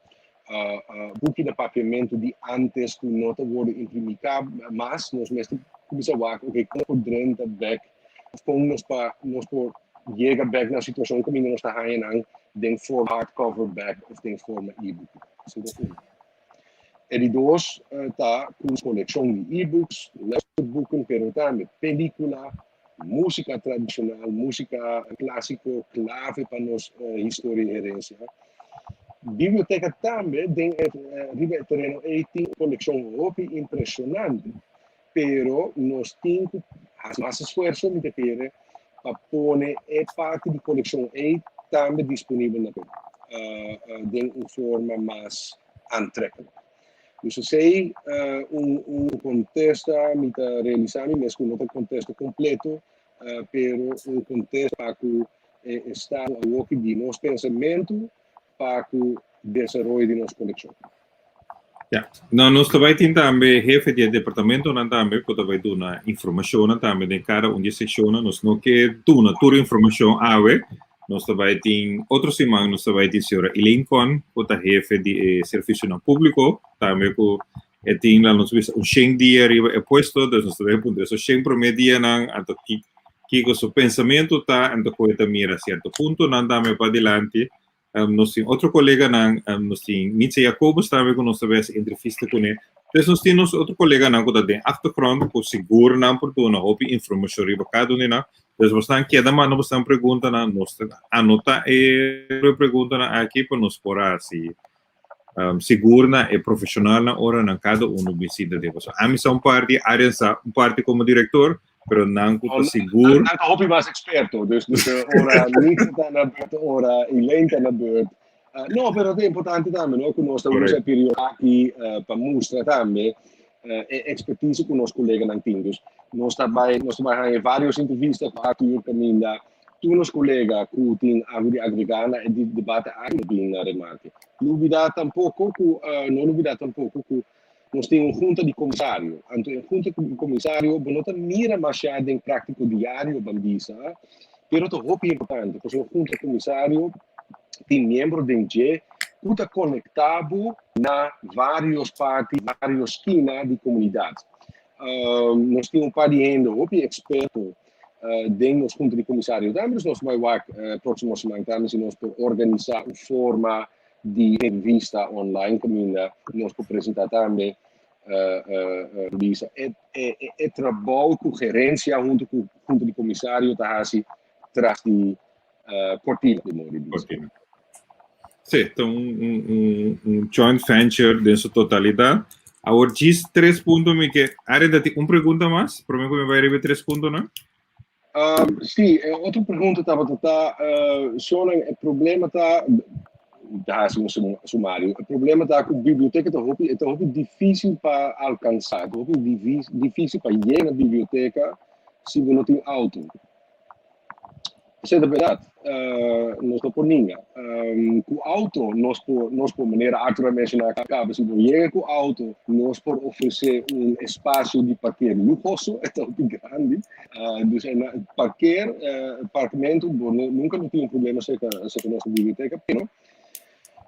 [SPEAKER 3] buki na papiamento di antes cu no ta wordo imprimi mas, nos mester cuminsa wak, ok, con por drenta bek, of con nos pa nos por yega bek na situacion caminda nos ta haya nan den forma hardcover bek of den forma e-book. Esey ta uno. E di dos ta cu coleccion di e-books, luisterboeken, pero tambe pelicula, Músika tradishonal, músika klásiko klave pa nos historia i herensia. Biblioteka tambe den e riba e tereno ei tin un kolekshon hopi impreshonante, pero nos tin ku hasi mas esfuerso, mi ta kere, pa pone e parti di kolekshon ei tambe disponibel na pueblo den un forma mas aantrekkelijk. Dus esei un un kontesta mi ta realisá mi mes ku no ta kontesta kompleto, pero un kontesta pa ku e estado awoki di nos pensamentu pa ku desaroyo di nos kolekshon.
[SPEAKER 2] Ya, no, nos ta bai tin tambe hefe di e departamentonan tambe ku ta bai duna informashonnan tambe den kada un di e sekshonnan. Nos no ke duna tur informashon awe, Nos ta bai tin otro siman nos ta bai tin señora Elaine Con ku ta hefe di e servisionan públiko, tambe ku e tin la nos bisa un shen dia riba e puesto, dus nos ta bai puntra esos shen promé dianan anto ki kiko su pensamentu ta anto ku e ta mira sierto puntonan tambe padilanti. Nos tin otro koleganan, nos tin Mitza Jacobus tambe ku nos ta bai hasi entrevista kuné. Des nos tin nos otro koleganan ku ta den achtergrond ku sigur nan por duna hopi informashon riba kada un di nan. Des bosnan keda manda bosnan preguntanan, nos ta anota e preguntanan aki pa nos por hasi sigur na e profeshonalnan ora nan kada uno bin sinta den boso. Ami sa un parti, Arjen sa un parti komo direktor, pero nan ku ta sigur.
[SPEAKER 3] Nan ta hopi mas eksperto, dus ora Nita ta na beurt, ora Elaine ta na beurt. No, pero ta importante tambe, no, ku nos ta usa e periodo aki pa mustra tambe e ekspertise ku nos koleganan tin. Dus nos ta bai, nos ta bai haña varios entrevista ku Arthur kaminda tur nos kolega ku tin algu di agregá na e debate aki lo bin na remarke. Lubidá tampoko ku, no lubidá tampoko ku nos tin un hunta di komisario. Anto e hunta di komisario bo no ta mira mashá den práktiko diario ban bisa, pero ta hopi importante pasobra un hunta di komisario tin miembro den dje ku ta konektá bo na vários parti, vários skina di komunidat. Nos tin un par di hende hopi eksperto den nos hunta di komisario tambe, dus nos bai wak próksimo siman tambe si nos por organisá un forma di entrevista online kaminda nos por presentá tambe bisa e e trabou ku gerensia huntu ku hunta di komisario ta hasi tras di kortina di modo di bisa.
[SPEAKER 2] Kortina. Sí, ta un, un, un, un joint venture den su totalidat. Awor djis tres punto mi ke Arjen ta tin un pregunta mas prome ku mi bai riba e tres puntonan.
[SPEAKER 3] Sí, e otro pregunta tabata ta, Shonan, e problema ta, ta hasi un sumario, e problema ta ku biblioteka ta hopi, e ta hopi difísil pa alkansá, ta hopi difísil pa yega na biblioteka si bo no tin outo. Esei ta bèrdat, nos no por ninga. Ku outo nos por, nos por, manera Arthur a menshoná kaba, si bo yega ku outo, nos por ofresé un espasio di parker luhoso, e ta hopi grandi. Dus parker, parkamentu, bo no, nunka lo tin un problema serka, serka nos biblioteka, pero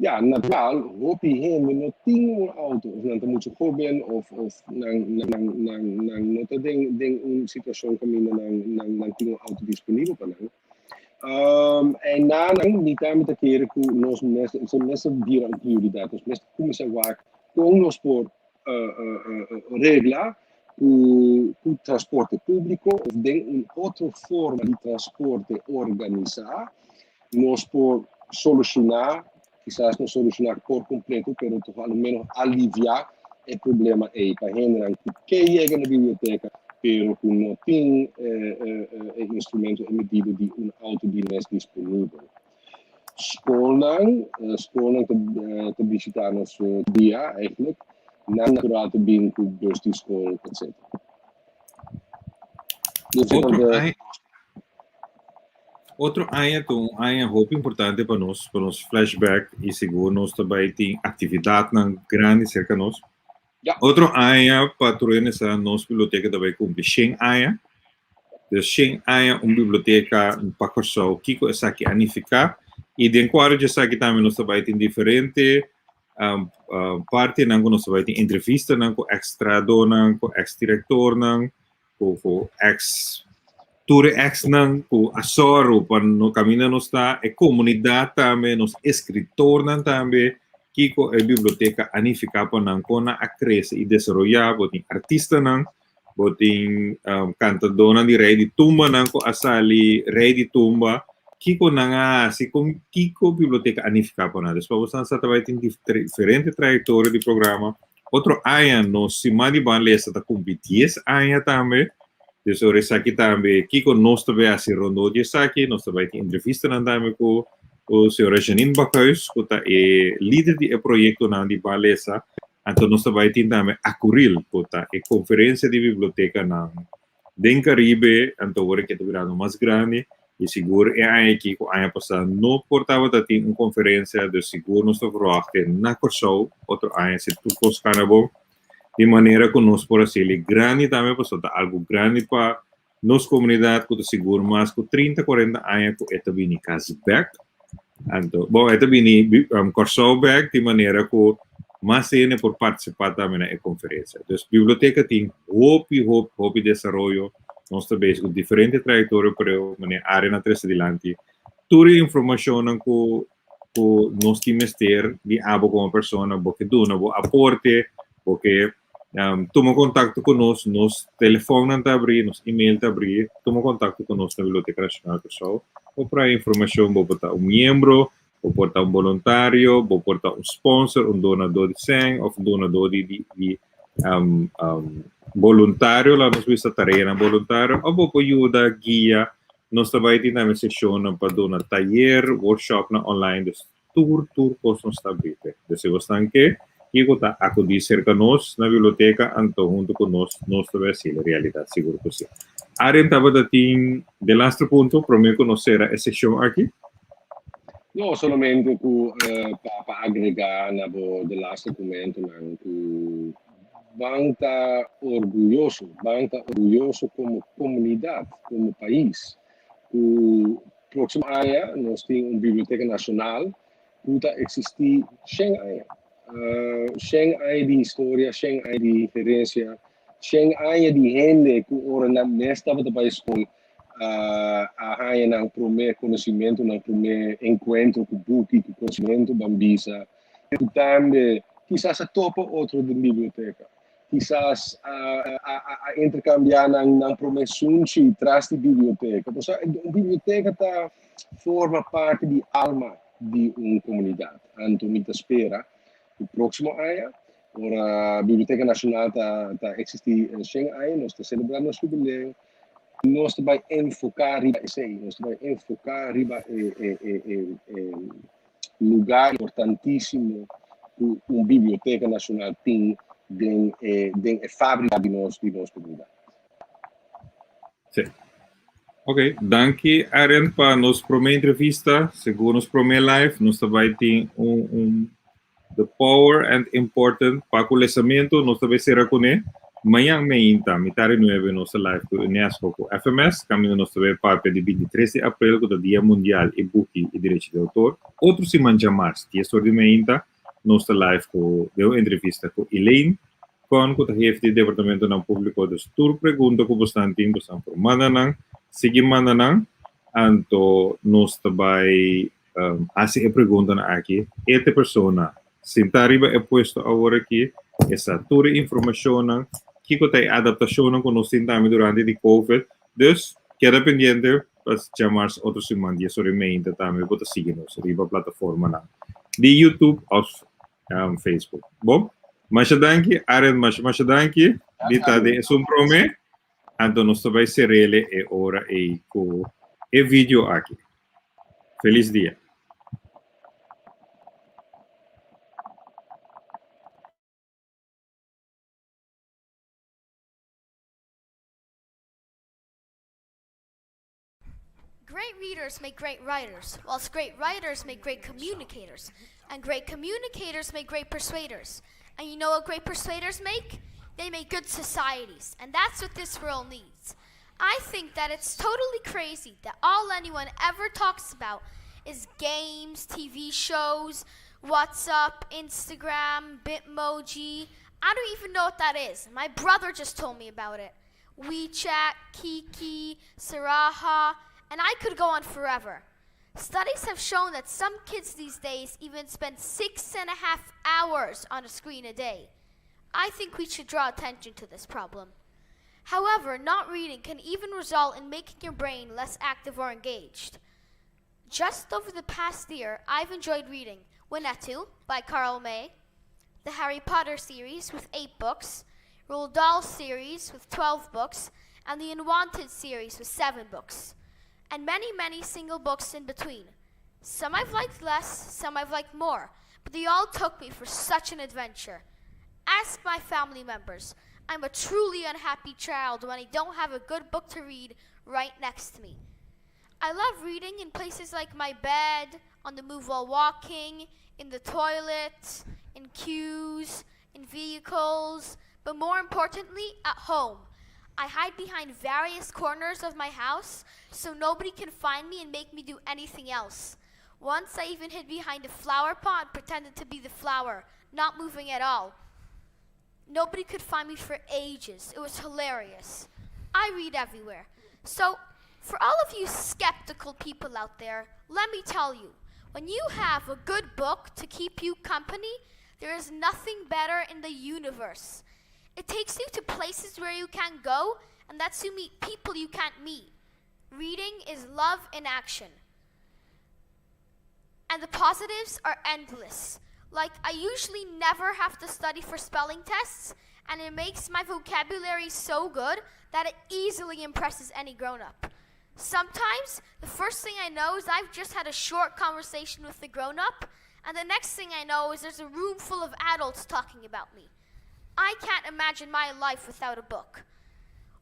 [SPEAKER 3] ya, natural, hopi hende no tin un outo, of nan ta muchu hoben, of, of nan, nan, nan, nan no ta den, den un situashon kaminda nan, nan, nan tin un outo disponibel pa nan. Einan mi tambe ta kere ku nos mester, esei mester bira un prioridat, nos mester kuminsá wak kon nos por regla ku, ku transporte públiko of den un otro forma di transporte organisá, nos por solushoná, kisas no solushoná por kompleto, pero toch a lo menos aliviá e problema ei pa hendenan ku ke yega na biblioteka pero ku no tin e instrumento, e medida di un outo di mes disponibel. Skolnan, skolnan ta ta bishitá nos dia eigenlijk, nan natural ta bin ku bus di skol etc.
[SPEAKER 2] Otro aña, otro aña ta un aña hopi importante pa nos, pa nos flashback i sigur nos ta bai tin aktividatnan grandi serka nos. Otro aña pa tur hende sa nos biblioteka ta bai kumpli shen aña. Dus shen aña un biblioteka pa Kòrsou, kiko esaki a nifiká? I den kuadro di esaki tambe nos ta bai tin diferente partinan ku nos ta bai tin entrevistanan ku eks trahadónan, ku eks direktornan, ku ku eks tur e eksnan ku a sòru pa no kaminda nos ta, e komunidat tambe, nos eskritornan tambe, kiko e biblioteka a nifiká pa nan, kon nan a krese i desaroyá, bo tin artistanan, bo tin kantadónan di rei di tumbanan ku a sali rei di tumba, kiko nan a hasi, kon kiko biblioteka a nifiká pa nan. Despues bo sa ta bai tin diferente trayektoria di programa. Otro aña nos Siman di Ban Lesa ta kumpli dies aña tambe. Dus ora esaki tambe kiko nos ta bai hasi rondó di esaki, nos ta bai tin entrevistanan tambe ku ku señora Janine Bakhuis ku ta e lider di e proyektonan di Ban Lesa. Anto nos ta bai tin tambe Akuril ku ta e konferensia di bibliotekanan den Caribe, anto ora ke ta birando mas grandi y sigur e aña aki cu aña pasa no por tabata tin un conferencia, dus sigur nos ta verwachtte na Corsou otro aña si tur cos cana bon, di manera cu nos por haci'li grandi tambe pasobra ta algo grandi pa nos comunidad cu ta sigur mas cu trinta cuarenta aña cu e ta bini cas bek. Anto, bon, e ta bini Kòrsou bèk di manera ku mas hende por partisipá tambe na e konferensia. Dus biblioteka tin hopi, hopi, hopi desaroyo. Nos ta bezig ku diferente trayektoria, pero manera Arjen a trese dilanti, tur e informashonnan ku ku nos tin mester di abo komo persona, bo ke duna bo aporte, bo ke. Um, tuma kontakto ku nos, nos telefòn ta abrí, nos e-mail ta abrí, tuma kontakto ku nos na Biblioteka Nashonal Kòrsou, òf pa informashon, bo por ta un miembro, bo por ta un voluntario, bo por ta un sponsor, un donadó di sèn, òf un donadó di, di, di um, um, voluntario, laga nos bisa tarea voluntario, òf bo por yuda, guia, nos tambe tin tambe seshon pa duna tayer, workshop na online, dus tur tur kos nos ta abrí. Dus si bo ke, kiko ta akudí serka nos na biblioteka, anto huntu ku nos, nos ta bai hasi realidat, sigur ku sí. Arjen tabata tin di laatste punto, promé ku nos sera e seshon aki.
[SPEAKER 3] No, solamente ku uh, pa, pa agregá na bo de laatste comentonan ku ban ta orguyoso, ban ta orguyoso komo komunidat, komo pais, ku próksimo aña nos tin un biblioteka nashonal ku ta eksistí 100 aña. Uh, 100 aña di historia, 100 aña di herensia, 100 aña di hende ku ora nan mes tabata bai skol uh, a haña nan promé konosementu, nan promé enkuentro ku buki, ku konosementu, ban bisa. I tambe kisas a topa otro den biblioteka. Kisas a, a, a, a interkambiá nan, nan promé sunchi tras di biblioteka. Osea, un biblioteka ta forma parti di alma di un komunidat. Anto mi ta spera ku próksimo aña, ora Biblioteka Nashonal ta, ta eksistí 100 aña, nos ta selebrá nos hubileo, nos ta bai enfoká riba esei, nos ta bai enfoká riba e, e, e, e, e lugá importantísimo ku un biblioteka nashonal tin den e, den e fábrika di nos, di nos komunidat.
[SPEAKER 2] Sí. Ok, danki Arjen pa nos promé entrevista, sigur nos promé live, nos ta bai tin un, un The Power and Important pa ku lesamentu, nos ta bai sera kuné. Mañan meinta, mitar di nuebe, nos ta live ku UNESCO ku FMS, kaminda nos ta bai papia di 23 di aprel ku ta Dia Mundial i Buki i Derecho di Outor. Otro siman djamars, 10 or di meinta, nos ta live ku den un entrevista ku Elaine Kon ku ta hefe di departamentonan públiko. Dus tur pregunta ku bosnan tin, bosnan por manda nan, sigui manda nan, anto nos ta bai um, hasi e preguntanan aki. E ta e persona sintá riba e puesto awor aki, e sa tur e informashonnan, kiko ta e adaptashonnan ku nos tin tambe durante di COVID. Dus, keda pendiente pa djamars otro siman 10 ora i meinta tambe bo ta sigui nos riba plataformanan di YouTube òf um, Facebook. Bon, masha danki, Arend, masha masha danki. Di ta den esun promé. Anto nos ta bai serele e ora ei ku e video aki. Felis dia.
[SPEAKER 10] Great readers make great writers, whilst great writers make great communicators, and great communicators make great persuaders. And you know what great persuaders make? They make good societies, and that's what this world needs. I think that it's totally crazy that all anyone ever talks about is games, TV shows, WhatsApp, Instagram, Bitmoji. I don't even know what that is. My brother just told me about it. WeChat, Kiki, Sarahah, and I could go on forever. Studies have shown that some kids these days even spend 6.5 hours on a screen a day. I think we should draw attention to this problem. However, not reading can even result in making your brain less active or engaged. Just over the past year, I've enjoyed reading Winnetou by Karl May, the Harry Potter series with 8 books, Roald Dahl series with 12 books, and the Unwanted series with 7 books, and many, many single books in between. Some I've liked less, some I've liked more, but they all took me for such an adventure. Ask my family members. I'm a truly unhappy child when I don't have a good book to read right next to me. I love reading in places like my bed, on the move while walking, in the toilet, in queues, in vehicles, but more importantly, at home. I hide behind various corners of my house so nobody can find me and make me do anything else. Once I even hid behind a flower pot and pretended to be the flower, not moving at all. Nobody could find me for ages. It was hilarious. I read everywhere. So, for all of you skeptical people out there, let me tell you, when you have a good book to keep you company, there is nothing better in the universe. It takes you to places where you can't go and lets you meet people you can't meet. Reading is love in action. And the positives are endless. Like, I usually never have to study for spelling tests, and it makes my vocabulary so good that it easily impresses any grown up. Sometimes, the first thing I know is I've just had a short conversation with the grown up, and the next thing I know is there's a room full of adults talking about me. I can't imagine my life without a book.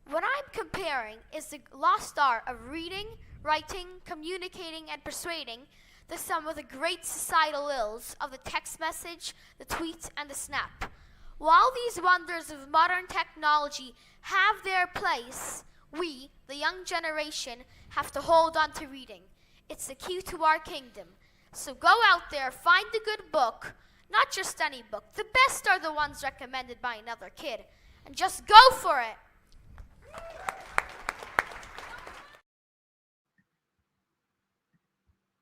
[SPEAKER 10] What I'm comparing is the lost art of reading, writing, communicating, and persuading to some of the great societal ills of the text message, the tweet, and the snap. While these wonders of modern technology have their place, we, the young generation, have to hold on to reading. It's the key to our kingdom. So go out there, find a good book, not just any book. The best are the ones recommended by another kid. And just go for it.